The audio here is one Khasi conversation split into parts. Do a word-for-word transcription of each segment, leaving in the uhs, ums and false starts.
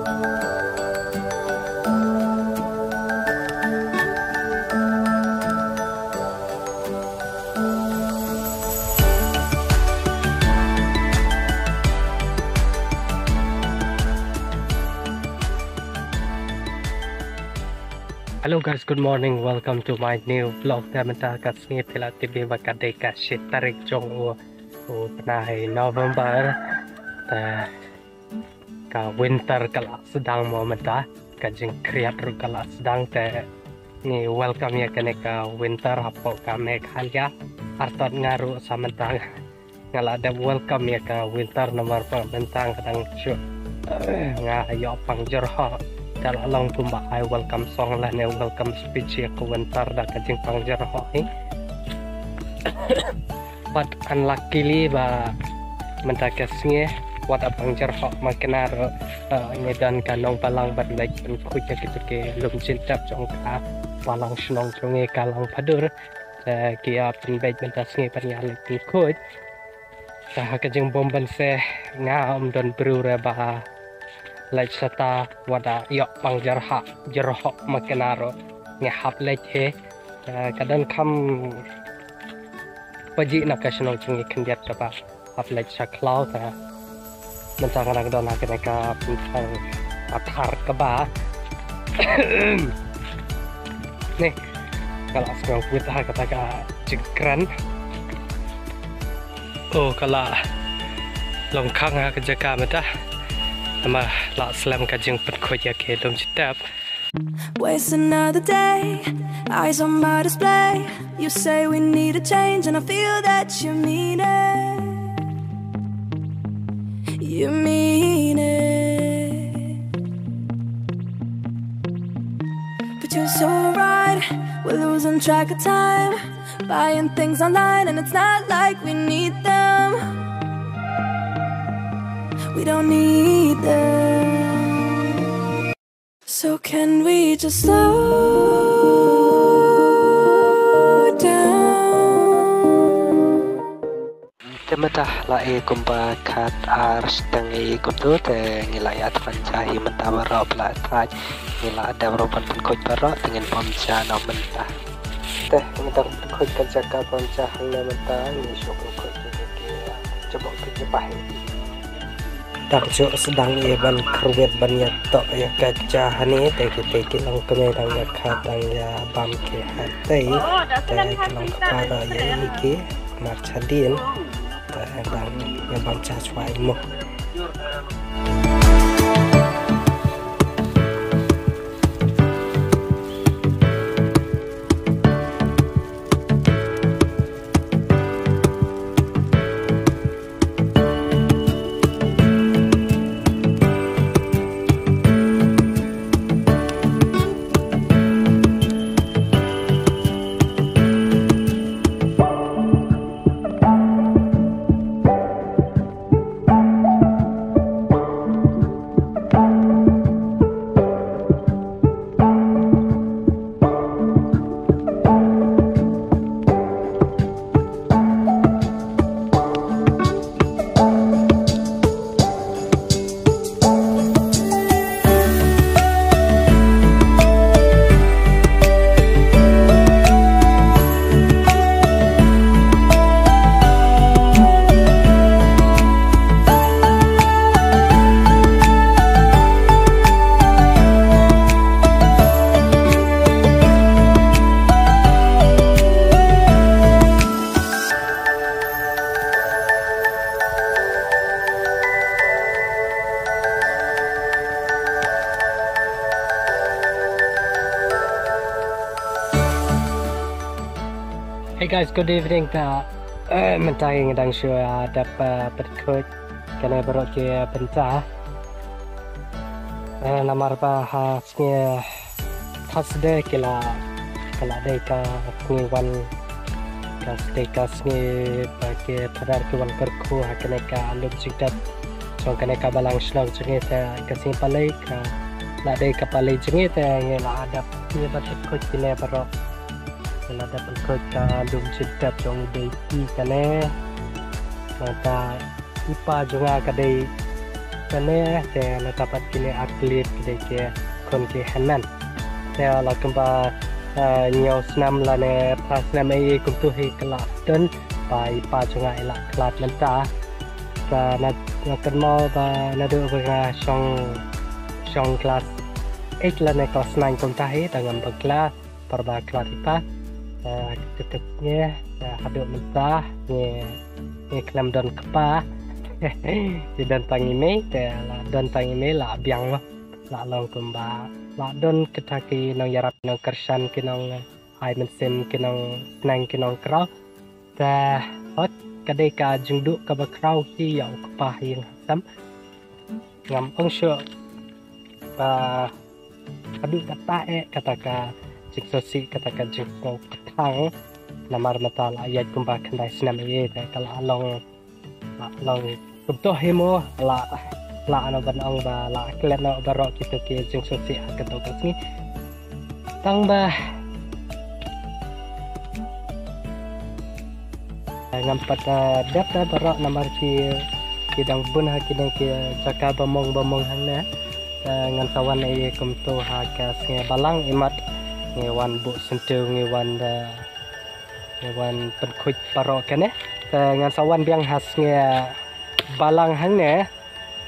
Hello guys, good morning. Welcome to my new vlog. Te mynta ka sngi phi la tip ba ka dei ka shi tarik jong u, u bnai November. Te ka winter ka la sdang mo mynta, ka jingkhriat ruh ka la sdang, te ngi welcome ïa kane ka winter hapoh ka Meghalaya. Artat nga ruh sa mynta nga la dep welcome ïa ka winter namar ba mynta nga dang shu, eh, nga ïoh pang jyrhoh. Te la long kumba ai welcome song lane welcome speech ïa ka winter da ka jingpang jyrhoh hi. But unluckily ba mynta ka sngi wat la pang jyrhoh ma kane ruh, eh, ngi don ka nongbalang ban leit pynkhuid ïa kito ki lum jingtep jong ka balang shnong jong ngi ka Langphadur. Te ki ïa pynbeit mynta sngi ban ïa leit pynkhuid. Te ha ka jingbym banse nga ym don briew re ba leit shata, wat la ïoh pang jyrhoh, jyrhoh ma kane ruh ngi hap leit hi. Te ka don kham pajih na ka shnong jong ngi khyndiat kaba hap leit sha khlaw, te mynta nga dang don ha kane ka pynthor pathar kaba ne ka la sngewbha ha kata ka jingkren. Oh, ka la long khang ha ka jaka mynta. Namar la slem ka jingpynkhuid ïa ki lum jingtep. Waste another day, eyes on my display. You say we need a change, and I feel that you mean it. You mean it. But you're so right, we're losing track of time. Buying things online, and it's not like we need them. We don't need them. So can we just slow down? Te mynta la i kumba khat ar shiteng i kumto, te ngi la ïatrei ja hi mynta baroh, ba la thait ngi la dep ruh ban pynkhuid baroh, te ngin bam ja noh mynta. Te ngi dang pynkhuid ka jaka bam ja hangne mynta, ngi shu pynkhuid ki, ki, ki jabok ki jabah. Dang shu sdang ïa ban kyrwit ban ïa toh ïa ka ja hangne, te ki, te ki long kmie dang ïa khat dang ïa bam ki hatei, te ki long kpa da ïa i ki mar chadien, te dang ïa bam ja shwa i mo. Hey guys, good evening. Ta, eh, mynta ngi dang shu, ah, dep, ah, pynkhuid kane baroh ki bynta. Eh, namar ba ha sngi Thursday ki la, ka la dei ka sngi wan, ka dei ka sngi ba ki phadar ki wan kyrkhu ha kane ka lum jingtep jong kane ka balang shnong jong ngi, te ka sngi Palei ka la dei ka Palei jong ngi, te ngi la dep ngi ba pynkhuid kine baroh. Ngi la dep pynkhuid ka lum jingtep jong i Dei Ki kane. Nangta i pa jong nga ka dei Kane te na tapat kine ar tylli ki dei ki khun ki hynmen. Te la kumba, eh, hynñiew snem lane phra snem ei ei kumtu hi ka la don ba i pa jong nga i la khlad mynta. Te na, na kynmaw ba naduh ba nga shong, shong klas eight lane klas nine kumta hi te ngam bakla por ba khlad i pa. Eh, ki tuk ngi, eh, haduh mynta ngi, ngi khlem don kpa. Te don tang i mei, te la don tang i mei la biang mo. La long kumba la don kita ki nongïarap, nongkyrshan, ki nong, eh, ai mynsiem, ki nongpneng, ki nongkraw. Te hot ka dei ka jingduh kaba khraw hi ïa u kpa ïing ha sem. Ngam ong shuh ba haduh katta eh kata ka jingsngewsih, kata ka jingsngewkthang. Namar mynta la ïaid kumba khyndai snem ei ei te ka la long, la long kumto hi mo, la, la ano ban ong ba la klet noh baroh kito ki jingsngewsih ha kato ka sngi. Tang ba ngam pat, eh, dep da baroh namar ki, ki dang bun ha kine ki jaka ba mong ba mong hangne. Eh, ngan sa wan ei ei kumto ha ka sngi Balang, imat ngi wan buh syntiew, ngi wan da, ngi wan pynkhuid baroh kane. Eh, ngan sa wan biang ha sngi Balang hangne.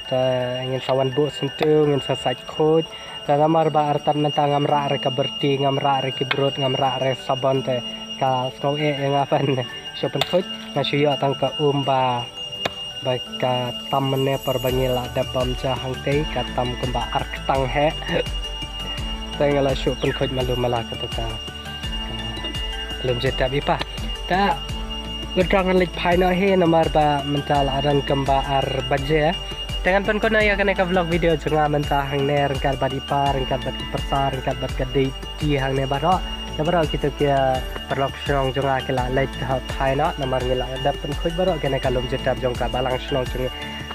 Te ngin sa wan buh syntiew, ngin sa sait khuid. Te namar ba artat mynta ngam rah re ka byrti, ngam rah re ki brut, ngam rah re sabon, te ka sngew eh ïa nga ban shu pynkhuid. Nga shu ïoh tang ka um ba, ba ka tam mynne por ba ngi la dep bam ja hangtei, ka tam kumba ar ktang hi. Te nga la shu pynkhuid malu mala kato ka, ka lum jitap i pa. Te withdraw ngan leit phai noh hi namar ba mynta la don kumba ar baje. Te ngan pynkut noh ïa kane ka vlog video jong nga mynta hangne ryngkat bad i pa, ryngkat bad ki pyrsa, ryngkat bad ka dei ti hangne baroh. Te baroh kito ki paralok shnong jong nga ki la leit ha phai noh namar ngi la dep pynkhuid baroh kane ka lum jitap jong ka Balang shnong jong ngi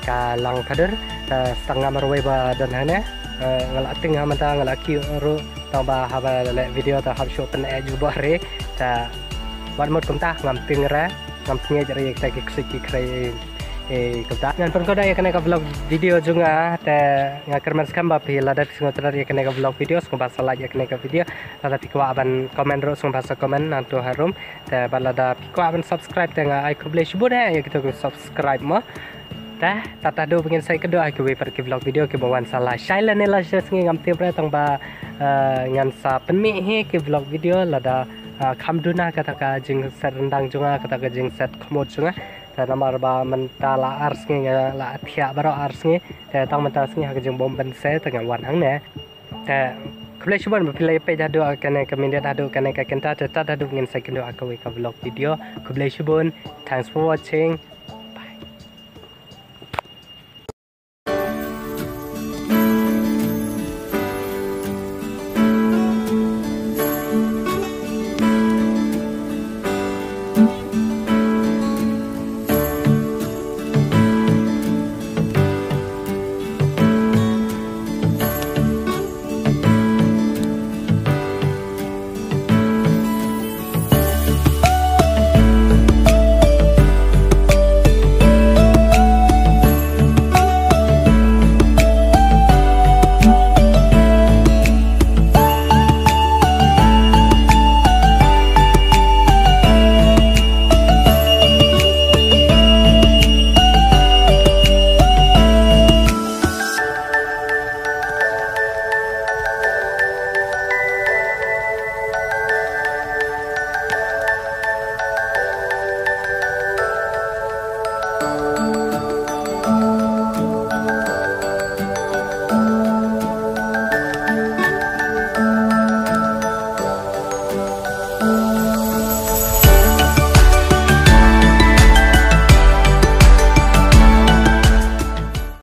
ka Langphadur. Te tang nga marwei ba don hangne. Eh, nga la tieng ha mynta, nga la kiew ruh. Tang ba haba leh video te hap shuh pyneh jubor re. Te wat mut kumta ngam tieng re, ngam tieng re ïa kita ki ksuid ki khrei, eh, kumta. Ngan pynkut ïa kane ka vlog video jong nga, te nga kyrmen skhem ba phi lada phi sngewtynnat ïa kane ka vlog video sngewbha sa like ïa kane ka video. Lada phi kwah ban comment ruh sngewbha sa comment nangto harum. Te bad lada phi kwah ban subscribe te nga ai khublei shibun eh ïa kito ki subscribe mo. Te tad haduh ba ngin sa ïakynduh ha kiwei pat ki vlog video kiba wan sa la shai lane la shisngi ngam tip re tang ba, eh, ngan sa pynmih hi ki vlog video lada, eh, kham duna kata ka jingset ryndang jong nga, kata ka jingset khmut jong nga. Te namar ba mynta la ar sngi nga la thiah baroh ar sngi. Te tang mynta sngi ha ka jingbym bynse te nga wan hangne. Te khublei shibun ba phi la ïa peit haduh kane ka minit, haduh kane ka kynta, te tad haduh ngin sa ïakynduh ha kawei ka vlog video. Khublei shibun. Thanks for watching.